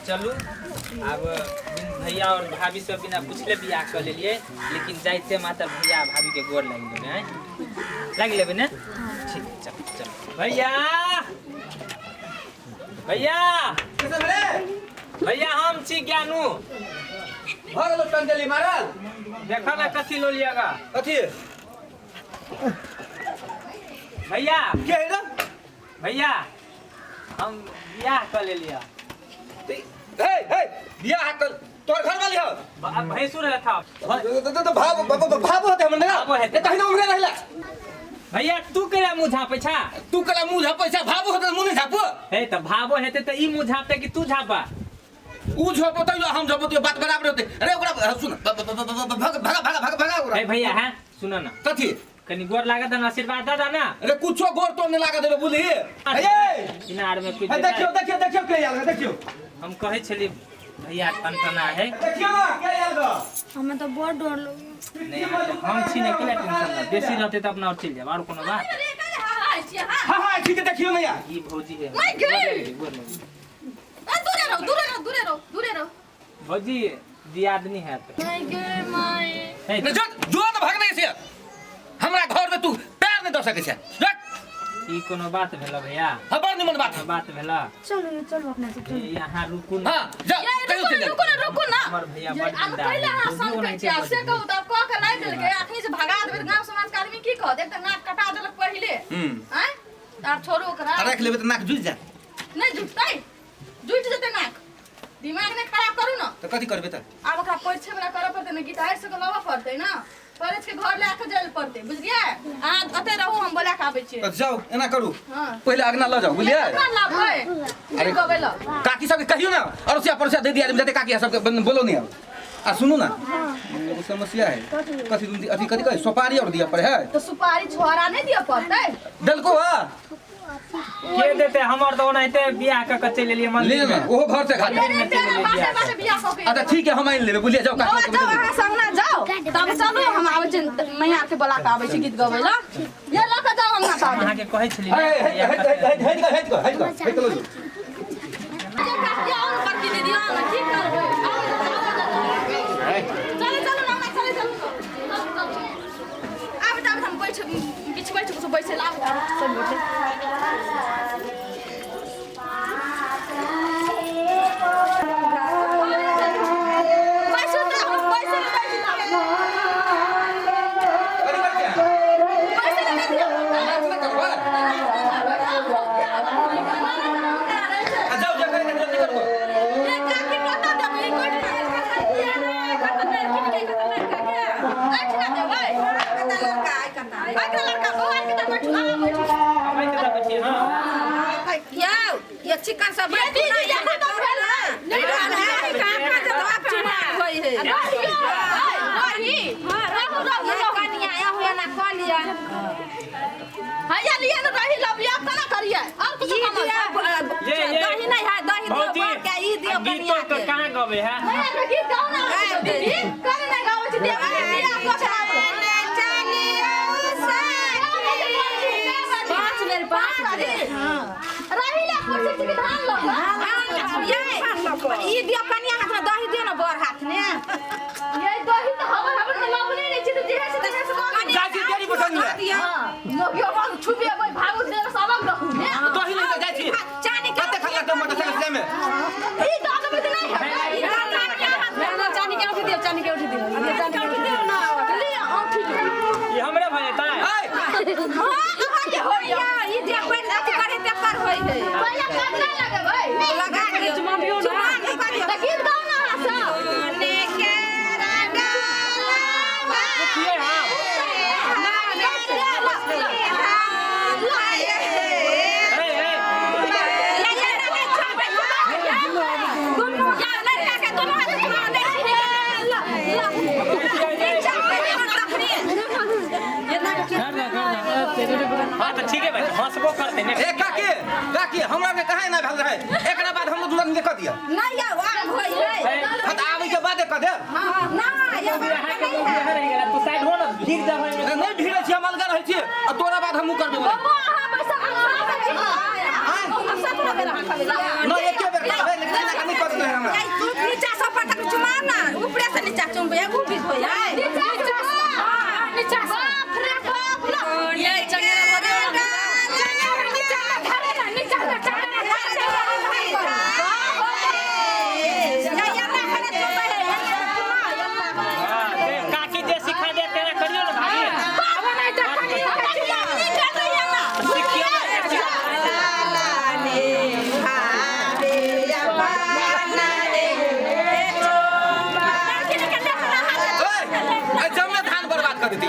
चलू आब बिन भैया और भाभी से बिना पूछले बियाह कऽ लेलियै, लेकिन जाइते मात्र भैया आ भाभी के गोर लागि लेबै, आँय लागि लेबै ने? ठीक, चल चल। भैया, भैया, भैया, हम छी ज्ञानू। भऽ गेलो टंजली मारल। देखऽ ने कथी लो लिएगा। कथी? भैया। के है रे? भैया, हम बियाह कऽ लेलियै। हे हे, बियाह कर तोर घर वाली हो? भैंसुर है था। तो भाव भाव होते हमर ना। भावो हेतै। तहिना उमरे रहला। भैया, तू केला मुँह झापै छा? तू कला मुँह झापै छा? भावो होते मुँह नहीं झापो। हे, तऽ भावो हेतै तऽ ई मुँह झापतै कि तू झापा? ऊ झोपतै हम झोपतै, बात बराबर होते। अरे ओकरा सुन, भगा भगा भगा भगा ओकरा। हे भैया, हैं, सुन ना। कथी? कनी गोर लागत ना, आशीर्वाद दे ना। अरे कुछो गोर तोड़ नहीं लागत देबे, बुझली? हे, इनार में कुछ देखियो देखियो देखियो के आयल, देखियो। हम कहै छली भैया टनटना है। देखियो ना के आयल ग। हमें तो बहुत डर लगे। नहीं, हम छी ने, केला टेंशन ना, बेसी रहते त अपना और चल जाब, और कोनो बात? हां हां, ठीक है, देखियो ना यार। ई भौजी है। मैं गई। गोर लगी। दूरे रहो, दूरे रहो, दूरे रहो, दूरे रहो। भौजी दियादनी है तो। मैं गे माय। हे, जो जो तो भाग नहीं से, हमरा घर में तू पैर नहीं दऽ सकै छै, जो। ई कोनो बात भेल भैया? हाँ, बड़ निमन बात। कोनो बात भेल? चलो ये, चलो अपना सब चलो। यहाँ रुकू ना। हाँ, जा। ये कहियो रुको चलि ना, जाउ। रुको ना, रुको ना। हमर भैया बड़ आब जिंदा कैला है। अहाँ भौजी सन ओनाहिते कहै छियै, से बजै। कहू तऽ कऽ के लाबि देलकै, अखनी जे भगा देबै तऽ गाँव समाज के आदमी की कहत? एक तऽ नाक कटा देलक पहिले। आँय, तऽ आब छोड़ू ओकरा। आ राखि लेबै तऽ नाक जुटि जायत। नहि जुटतै, जुटि जेतै नाक। दिमाग नहि खराब करू ने। तऽ कथी करबै तऽ? आब ओकरा परिछे वला करऽ पड़तै ने, गीतार सबके लबऽ पड़तै ने, परिछ के घर लए कऽ जाय लए पड़तै, बुझलियै? अहाँ ओतै रहू, हम बोला कऽ आबै छियै। तऽ जाउ, एना करू। हँ। पहिले अगना लऽ जाउ, बुझलियै? केना लाबबै? अरे, गीत गबै लए। काकी सबके कहियौ ने, अड़ोसिया पड़ोसिया दे दिया जते काकी सबके बोलो नहीं। अब आ सुनू ना, एगो समस्या है। कथी? अथी कथी कहै, सोपारी और दिया पड़े है। तऽ सुपारी छोहरा नहि दिअ पड़तै? देलको हा? के देते? हमर तऽ ओनाहिते बियाह कऽ के चलि एलियै ले मंदिर ना में। ओहो घर से खा। तेरे तेरे बासे बासे बियाह कऽ के। अच्छा ठीक है, हम आनि लेबै, बुझलियै? जाउ बौआ, काकी। जाउ अहाँ संगना जाउ, तब चलू, हम आबै छी, मैया के बोला के आबै छी गीत गबै लए। ये लऽ कऽ जाउ अंगना तब। अहाँके कहै छली हे हे हे हे हे हे हे हे हे हे। काकी आउ ने, बड़की दीदी आउ ने, की करबै? आउ ने, आउ ने। चलू चलू ना, चलू चलू चलू। आब तऽ आब हम बैठ बिछबै छी, कुछो बैसे ला। आब सब गोटे बैसू तऽ, बैसे ने दै छी तऽ। बैसे ने दै छी। जाउ जा करे, जल्दी करबो। ए काकी, कतऽ देबै? ई कोइ एहिठिना देबै? कतऽ लड़का? बौआ, के तऽ बैठू, अहाँ बैठू। हम कतऽ बैठिए? हँ। यौ, ये चिकन सब ये दीदी, यहाँ तऽ भेल है। नहीं रहल है, कहाँ कहाँ जतवा चुनाव होय है। रही, रही, रहू, रहू, ये रहू। कनिया यहू एना कऽ लिअ। हैया लिअ ने, रही लब लिअ, केना करियै? आओर कुछो ई कमल दिअ। ये, ये। दही नहीं है, दही दिअ। भौजी, बड़ के ई दिअ आ गीतो कनिया के के। कहाँ गबै है? भैया के गीत गाउ ना दीदी, करे नहि गाबै छी, देवी के बियाह कऽ के आबै। पाँच बेर, पाँच बेर। रही ले कुर्सी छी कि धान लऽ कऽ? ये ई दिअ कनिया हाथ में, दही दिअ ने बड़ हाथ में। ये दही तऽ हमर हमर तऽ लबने नहि छी, तऽ जेहे से तेहे से कऽ जाइ छी, देरी पसंद ले। दिअ। लोक अपन छुबेबै, भागु देब सबक रहू ने। दही ले जाइ छी। चानी के। कते खाना लगतै मोटरसाइकिल से जाइमे? ई दऽ देबै तऽ नहि हेतै। ई कनिया हाथ में चानी के उठी दियौ, चानी के उठी दियौ, चानी के उठी दियौ ना। लिअ, औंठी लिअ। ई हमरे भऽ जेतै? ऐ हँ, अहाँके होइया। ई जे कोइ अथी करे तेकर होय है। पहिले कतना लगेबै? लगा दियौ, चुमा दियौ ना। तऽ गीत गाउ ने अहाँ सब। सोने के रंगलवा उठिए हम। हे हे। हाँ तऽ ठीके भाई, हंसबो करतै ने। ए काकी, काकी, हमरा के कहाँ एना भेल रहै? एकरा बाद हम दू आदमी के कह दिया। हाँ, तऽ आबै के बादे कह देब। यहाँ रहि गेला, तू साइड हो ना, भीड़ जब है। नहीं भीड़ै छी, हम अलगा रहै छी आ तोरा बाद हमहूँ करबै। नहीं, एके बेर करबै, लेकिन एना नहि करबै हम। होय है नीचा से हां नीचा से बाप रे बाप ला ये चंगेरा बदे चंगेरा नीचा ना धरे ना नीचा ना चंगेरा काकी जे सिखा दे तेरा करियो ना भाभी बाबा नहीं तो कनिया सिखियो ना ए जमे धान बर्बाद कर देती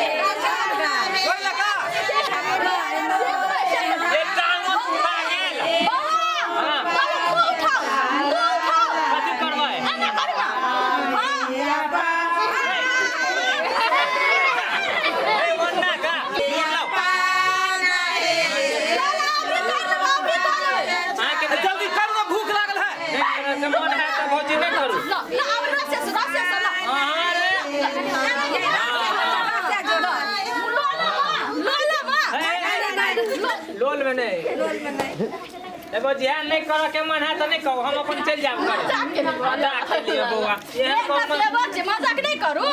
कोई लगा ए टांगो टूटा गेल कथी करबै ए ओन्ना का लाओ अहाँके ए, जल्दी करू ना भूख लागल है नहि से मन है तऽ भौजी नहि करू अहाँ रे लोल में नहीं ए भौजी एहन नहि करऽ के मन है तऽ नहि कहू हम अपन चलि जायब करे मजाक लिअ बौआ एहन कम मजाक नहीं करू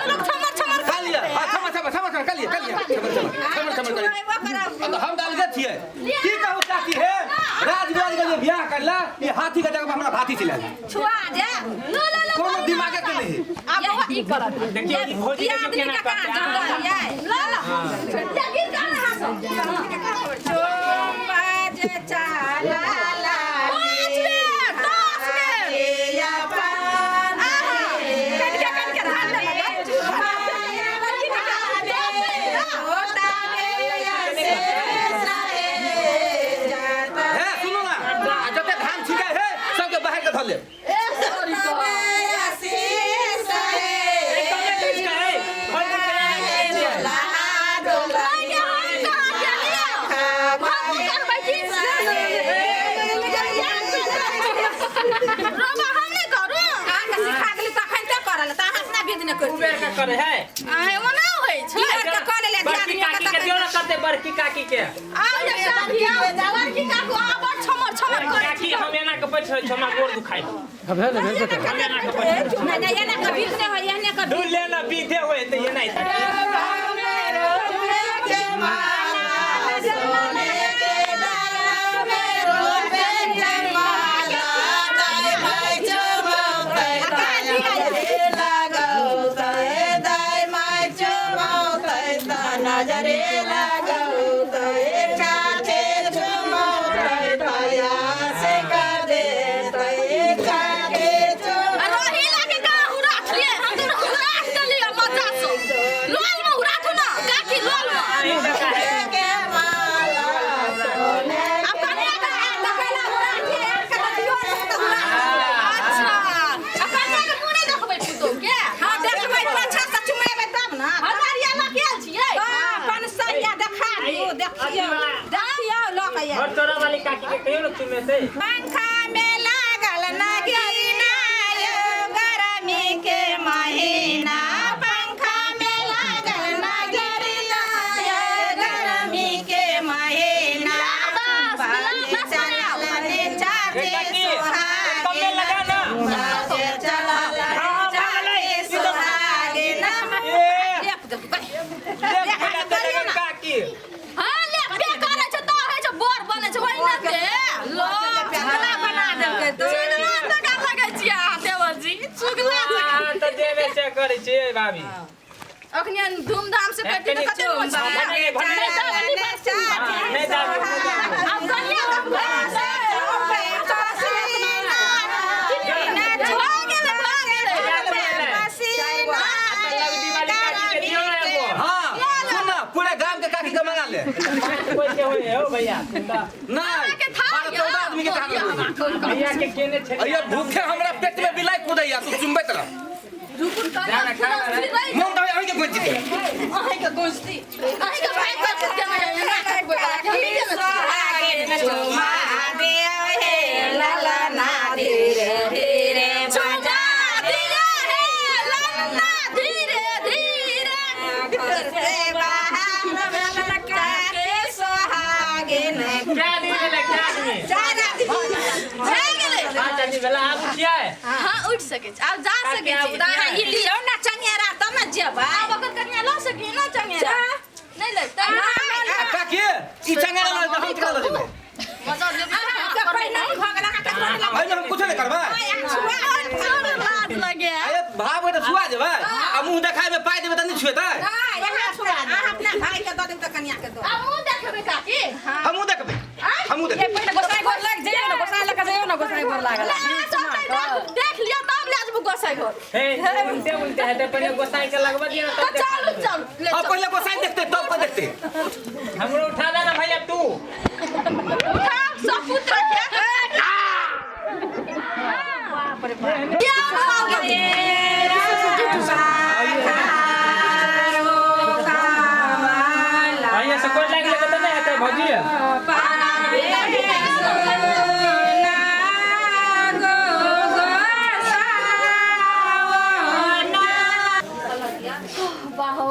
लोग छमर छमर खा लिया हां क्षमा क्षमा क्षमा क्षमा कर लिया कर लिया क्षमा क्षमा क्षमा क्षमा कर लिया। अब हम डाल के छियै की कहू चाची हे राज बिराज के जे बियाह करला ये हाथी के जगह पर हमरा भाती चला गेल। छुआ दे लो लो लो कोनो दिमागे के नहीं अब बौआ ई करत देखियौ ई भौजी ई देखियौ आदमी केना के कहाँ करतै जंगल ये लो लो या गिर कर रहा सब 5 बेर 10 बेर आहा कटके कटके धान ले लगा हे सुनू ना आ जते धान छिकै हे सबके बाहर के धऽ लेब ए कमे किछ कहै भौजी केना कहै छियै अहाँके सिखा देली तखन ते करल त अहाँ अपना विध नहि दू करती बेर के करे है ई बेर के कऽ लेले बड़की काकी के दियौ ना करतै बड़की काकी के काकी हम एना के बैठ रहै छी हमरा गोर दुखाइ हम एना के बैठ रहै छी। नहि नहि एना के विध नहि होय एहने के दू लेना बीते होए तऽ एना ही। ई तऽ काहे- हां देखबै पाछा से चुमेबै तब ना अपन सैया देखा दियौ देखियौ देखियौ लऽ के घर तोरा वाली काकी के कहियो ना चुमेतै पंखा में लागल नगीना यो गरमी के महीना पंखा में लागल नगीना यो गरमी के महीना चलल नीचा ए के काकी कमे लगा ना सोहागिना चलल नीचा के सोहागिना ए लेप देलकै देख भेला तऽ लगन काकी चुगला बना देलकै तो अहाँ तऽ जेबे से करै छियै भाभी अखनी धूमधाम से ए, करती कनि तऽ कते मजा भने- भने- नहि दाबू, नहि दाबू। आब कनिया देखबै आ तऽ लगदी वाली काकी के दियौ ना एगो। हां सुन ना पूरे गाम के काकी के मंगा ले कोई के होय हो भैया नहीं 12 14 आदमी के कहा भैया के केने छलियै अरे भूखे हमरा पेट में बिलाई कूदैया तू चुम्बैत रह जाना खा मन तऽ अहीं के गोज जेतै अहाँके गोष्ठी अहाँके भाई कथी केना एना करबै चुमा दियो हे ललना धीरे धीरे चुमा दियो हे ललना धीरे धीरे से बाहर के सोहागिन क्या दिन भेलै क्या दिन आदमी। 4 आदमी भए गेलै। 5 आदमी भेला आब उठियै। हां उठ सकै छी, आब जा सकै छी। अहाँ ई लियौ ना चंगेरा तब ने जेबै। आब ओकर कनिया लऽ सकिए ना चंगेरा? नहि लेतै। काकी ई चंगेरा लऽ हम केकरा लऽ जेबै? मजा लेबै। अहाँके पहिने भऽ गेल, अहाँके कोन लग एहिमे हम कुछो नहि करबै। लाज लगे। अरे भाव के तऽ छुआ जेबै आ मुँह देखाय में पाइ देबै तऽ नहि छुएतै। अहाँ छुआ, अहाँ अपना भाई के दऽ देब तऽ कनिया के दऽ। आब मुँह देखेबै काकी? हमहूँ देखबै, हमहूँ देखबै। पहिले गोसाई घर लग जइयो ना, गोसाई लग जइयो ना, गोसाई घर लागल। देख लिअ तब ले जेबू गोसाई घर। हे उल्टे उल्टे हेतै, पहिले गोसाई के लगबऽ दियौ ने तब। तऽ चलू चलू ले। अब पहिले गोसाई देखते तब के देखते। हमरो उठा दे ना भैया तू। उठा सब पुत्र के। बाप रे बाप। भैया से कोई लागि लेबै तऽ नहि हेतै भौजी। बाहो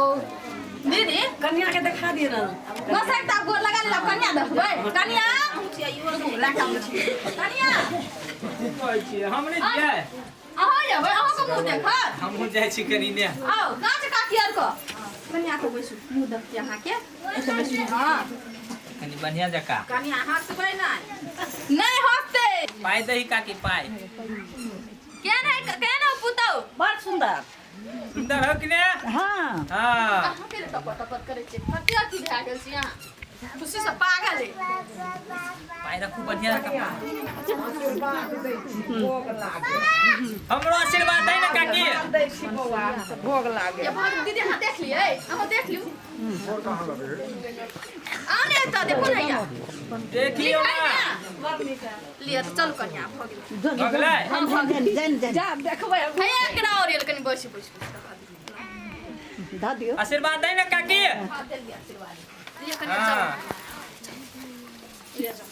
दीदी कन्या के देखा दिए ना। गोसाई तऽ गोर लगा लेलक, कनिया देखबै। कनिया कनिया की कहै छियै? हम नहि छियै। अहाँ जेबै, अहाँके मुँह देखत। हमहूँ जाइ छी कनि ने। आउ गाछ काकी आर के कनिया के बैसू, मुँह देखती अहाँके। एतऽ बैसू। हँ कनि बढ़िया जकाँ। कनिया हँसबै नहि। नहि हँसतै। पाइ दही काकी पाइ। केहन है, केहन है पुतहु? बड़ सुंदर। सुन्दर हो कि ने? हाँ। हाँ। अहाँ के टपर टपर करै छियै? कते अथी भए गेल छी अहाँ, खुशी से पागल है। पाइ रखू बढ़िया जकाँ। हमरो आशीर्वाद दै ने काकी। ये भग दीदी अहाँ देख लियै, अहाँ देख लियौ। आउ ने एतऽ देखू ने या। देख लियौ ना। लिअ तऽ चलू कनिया भऽ गेल। भऽ गेलै? जा देखबै। भैया एकरा और कनि बैसू बैसू। आशीर्वाद दै ने काकी। हाँ देलियै आशीर्वाद। लिअ कनिया चलू। हाँ। लिअ चलू।